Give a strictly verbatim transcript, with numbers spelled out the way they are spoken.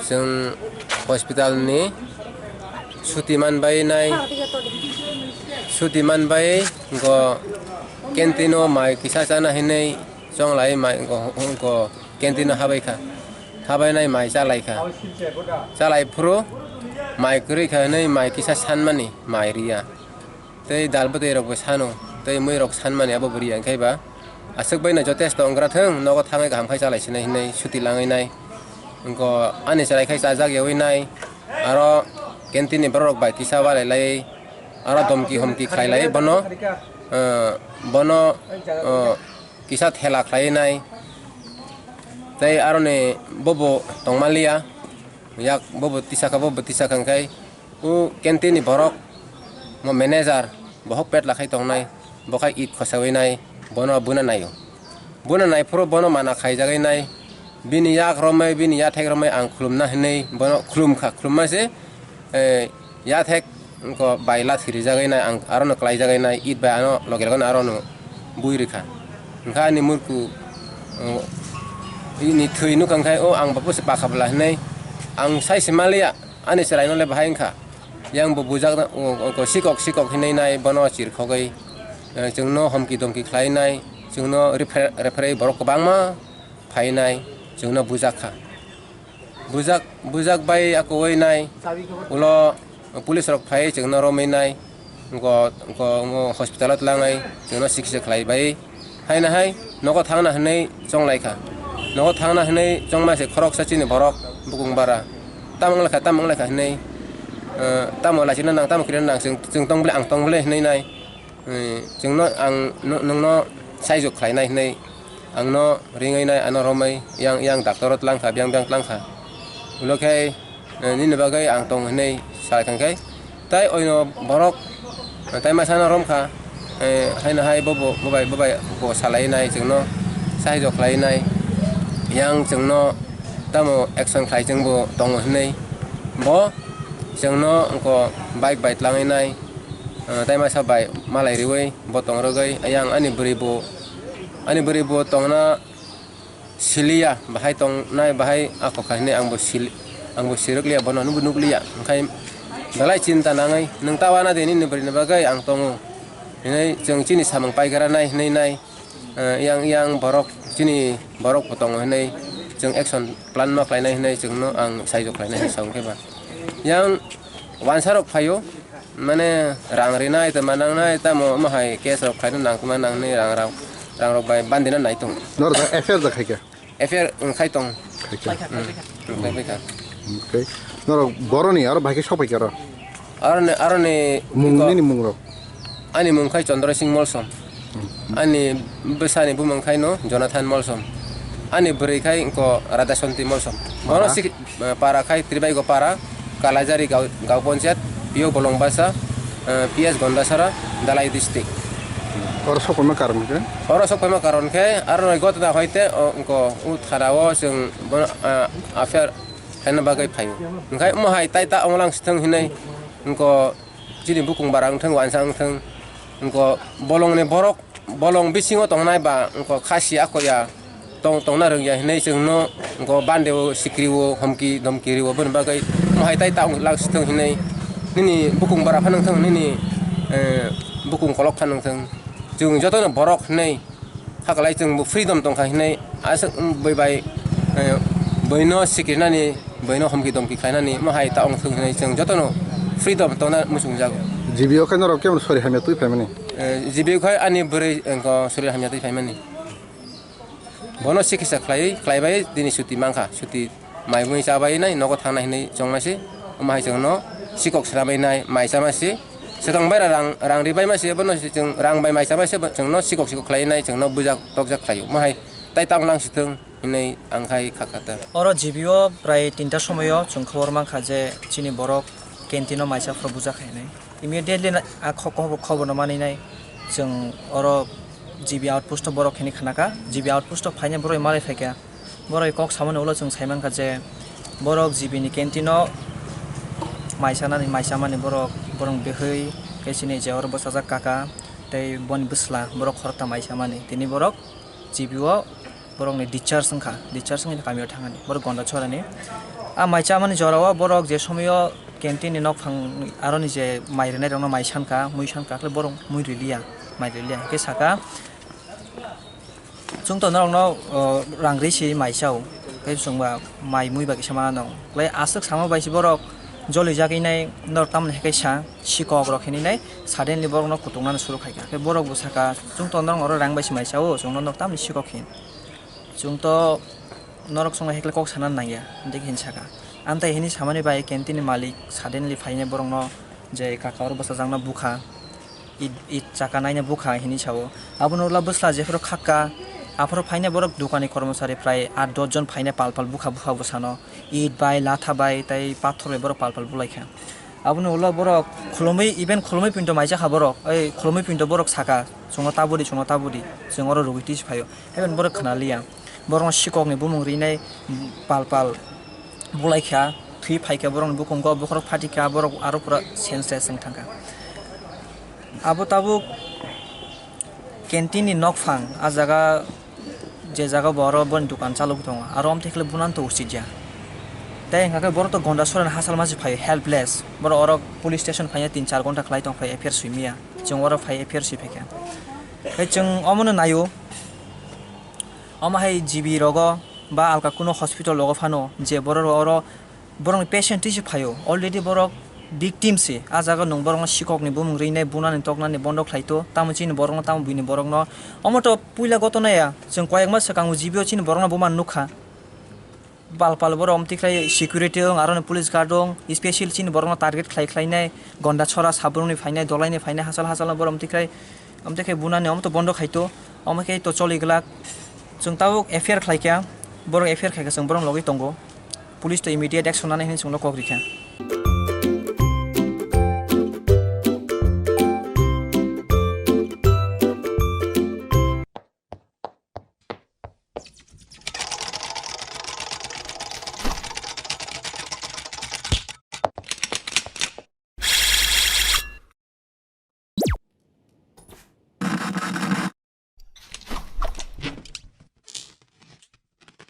Chwng hospital ni suti manbai nai, suti manbai go canteen o mai kisa chana hinwi chonglai mai go, go canteen o habai kha, habai nai mai chalai kha, chalai phuru mai kwrwi kha hinwi mai kisa sanmani mai riya. Tei dal bwtwi rok bo sano, tei mui rok sanmani abo bwrwi ya, hwnkhe ba aswk bai no jotesto wngkra thung, nogo thangwi kaham khai chalai sinai hinwi suti langwi nai. Wngkho ani chwrai khai chajak yawi nai, aro canteen ni borok rok bai kisa walai lai, aro domki homki khlai lai bono, eh, bono, eh, kisa thela khlai nai. Tei aroni bobo tongmaliya, yak bobo tisakha, bobo tisakha hwnkhe o canteen ni borok mo manager bohok petla khai tongnai, bo khai it khosawi nai, bono buna naio. Buna naiphuru bono mana khaijagwi nai, bini yak romwi, bini yathek romwi ang khulumna hinwi bono khulumkha, khulumma se, eh, yathek wngkho bai lathi rijagwi nai, ang arono klaijagwi nai, it bai ano loge loge arono bui rikha. Hwnkha ani murku, oh, ini thwi nukha hwnkhe, o ang bo se pakha bwla hinwi ang sai se maliya, ani chwraino le bahai wngkha. Yang bo bujak, oh, oh, sikok sikok hinwi nai bono chirkhogwi, eh, chwngno homki domki khlai nai, chwngno refer-, referee borok kwbangma phai nai, chwngno bujak kha. Bujak, bujak bai akwui nai, ulo police rok phai chwngno romwi nai, go, go, go hospital o tlangnai, chwngno sikisa khlai bai. Haino hai nogo thangna hinwi chonglai kha. Nogo thangna hinwi chongma se khoroksa chini borok bukung bara. Tamo wnglaikha, tamo wnglaikha hinwi, eh, tamo lachina nang, tamo kirina nang, chwng, chwng tong bwle, ang tong bwle hinwi nai. Eh, chwngno ang no-, nokno saijo khlainai hinwi, angno ringwi nai, ano romwi yang, yang doctor o tlang kha, biyang biyang tlang kha. Ulo khe, eh, nini bagwi ang tong hinwi sa kha khe, tai oino borok, eh, tai masa no rom kha, eh, haino hai bobo, bobai, bobai bo salai nai chwngno saijo khlai nai, yang chwngno tamo action khlai chwngbo tongo hinwi bo chwngno wngkho bike bai tlangwi nai. Ah, tai masa bai malai riwi bo tong rwgwi, ayang ani bwrwi bo, ani bwrwi bo tongna siliya, bahai tongnai, bahai ako kha hinwi ang bo sil-, ang bo sirwk liya, bono nukbo nukliya. Hwnkhe belai chinta nangwi, "Nwng ta wana de nini bwrwini bagwi ang tongo," hinwi chwng chini samung paigra nai hinwi nai. Eh, yang, yang borok, chini borok bo tongo hinwi chwng action plan ma khlainai hinwi chwngno ang saijo khlainai hinwi sa hwnkhe ba. Yang wansa rok phaio, mane rang rinai, tei ma nangnai, tamo omo hai case rok khaina nangkukma nangnai rang rok, rang rok bai bandina nai tongo. Norok F I R da khaikha? F I R wng khai tong. Khaikha. Wng khai kha. Okay. Norok boroni aro bahai khe sokphaikha aro? Aroni, aroni mung, iko nini mung rok? Ani mung khai Chandra Singh Molsom. Hmm. Ani bwsani bumung khai no Jonathan Molsom. Ani bwrwi khai ko Radhasanti Molsom. Bono para? Sik-, eh, para khai Tribaigo para, Kalajari Gao, Gao Panchayat, P O Bolongbasa, eh, P S Gondasara, Dhalai district. Oro sokphaima karon khe? Oro sokphaima karon khe, aro noi gotna hoite, o, ko, u thana o chwng bono, eh, affair khaina bagwi phaio. Hwnkhe omo hai tai ta onglang sithwng hinwi, wngko chini bukung bara wngthwng, wansa wngthwng, wngko bolongni borok, bolong bisingo tongnai ba wngko kha si akoya tong, tongna rwngya hinwi chwngno wngko bande o sikri o, homki domki rio, boni bagwi omo hai tai ta onglang sithwng hinwi nini bukung bara phano wngthwng, nini, eh, bukung kolok phano wngthwng, chwng jotono borok hinwi. Hakalai chwng bo freedom tongkha hinwi aswk, um, bui bai, eh, buino sikirnani, buino homki domki khlainani, omo hai ta ongthwng hinwi chwng jotono freedom tongna muchungjago. G B O khe norok kebo sori hamya twi phaimani? Eh, G B O khai ani bwrwi, eh, ko sori hamya twi phaimani. Bono sikisa khlaiwi, khlaibai tini suti mankha, suti. Mai mui chabai nai, nogo thangna hinwi chongma se, omo hai chwngno sikok sramwi nai, mai chama se, swkang bai rang, rang ribai ma se, bono se chwng rang bai mai chama se, bo chwngno sikok sikok khlai nai, chwngno bujak tokjak khlaio, omo hai tai tang lang sithwng hinwi ang khai kha kha ta. Oro G B O prai tinta somoio chwng khobor mankha je chini borok canteen o mai chaphuru bujak khainai. Immediately na-, a kho-, khobor, khobor no manwi nai chwng oro G B outpost o borok khe ni khna kha, G B outpost o phainai borok malai phai kha, borok kok samani ulo chwng sai mankha je borok G B ni canteen o mai sanani, mai chamani borok, borok bwhwi khe chini je oro bwsajak kaka tei boni bwsla borok khoroksa mai chamani tini borok G B o borokni discharge wngkha, discharge wngkha kami o thangani, borok Gonda chorani. A mai chamani jorao borok je somoio canteen ni nokphang aroni je mai rwnairokno mai sankha, mui sankha, khe borok mui rwliya, mai rwliya. Hwnkhe saka, "Chwng to norokno, o, rang rwi se mai chao, tei chwngba mai mui bai kisa mana nw." Klai aswk sama bai se borok jolijak wngnai, norok tamoni hai khe sa, sikok rok hinwi nai suddenly borokno kutuknani suru khai kha. Khe borok bo saka, "Chwng to norok oro rang bai se mai chao, chwngno norok tamoni sikok hin." Chwng to norok chwngno hekle kok sana nangya, hwnwi hinwi saka. Amtai hwnwi samani bai canteen ni malik suddenly phainai borokno je kaka oro bwsajakno bukha, it, it chaka naina bukha hinwi sao. Abono ulo bwsla jephuru khakka, aphuru phainai borok dukani kormosari prai at dos jon phainai pal pal bukha bukha bwsano, it bai, latha bai tei pathor bai borok pal pal bulaikha. Aboni ulo borok khulumui, even khulumui pinto maisa kha borok, ei khulumui pinto borok saka, "Chwngno tabudi, chwngno tabudi, chwng oro rugwi tisi phaio." Even borok khna liya. Borokno sikokni bumung rinai pal pal bulaikha, thwi phaikha borokni bukungo, bokhorok phatikha, borok aro pura senseless wng thangkha. Abo tabuk canteen ni nokphang, a jaga je jaga bo oro boni dukan chalogwi tongo, aro omtwi khe bunan to usikya. Tei hwnkha khe borok to gonda sorani hachal masi phaio, helpless. Borok oro police station phaina tin char gonta khlai tong phai F I R swi manya. Chwng oro phai F I R swi phaikha. Tei chwng omono naio, omo hai G B rogo ba alka kuno hospital rogo phano je borok oro borokni patient twi se phaio, already borok victim se. A jaga nwng borokno sikokni bumung rinai, bunani toknani bondo khlai to, tamo chini borokno, tamo buini borokno. Omo to puila gotona ya, chwng koyekma swkango G B o chini borokno buma nukha. Pal pal borok omtwi khlai security wng, aroni police guard wng, special chini borokno target khlai khlainai, gonda chora sabrumni phainai, dolaini phainai, hachal hachalno borok omtwi khlai, omtwi khe bunani omo to bondo khaito, omo khe to choli glak. Chwng tabuk F I R khlaikha, borok F I R khaikha, chwng borok logwi tongo. Police to immediate action nani hinwi chwngno kok rikha.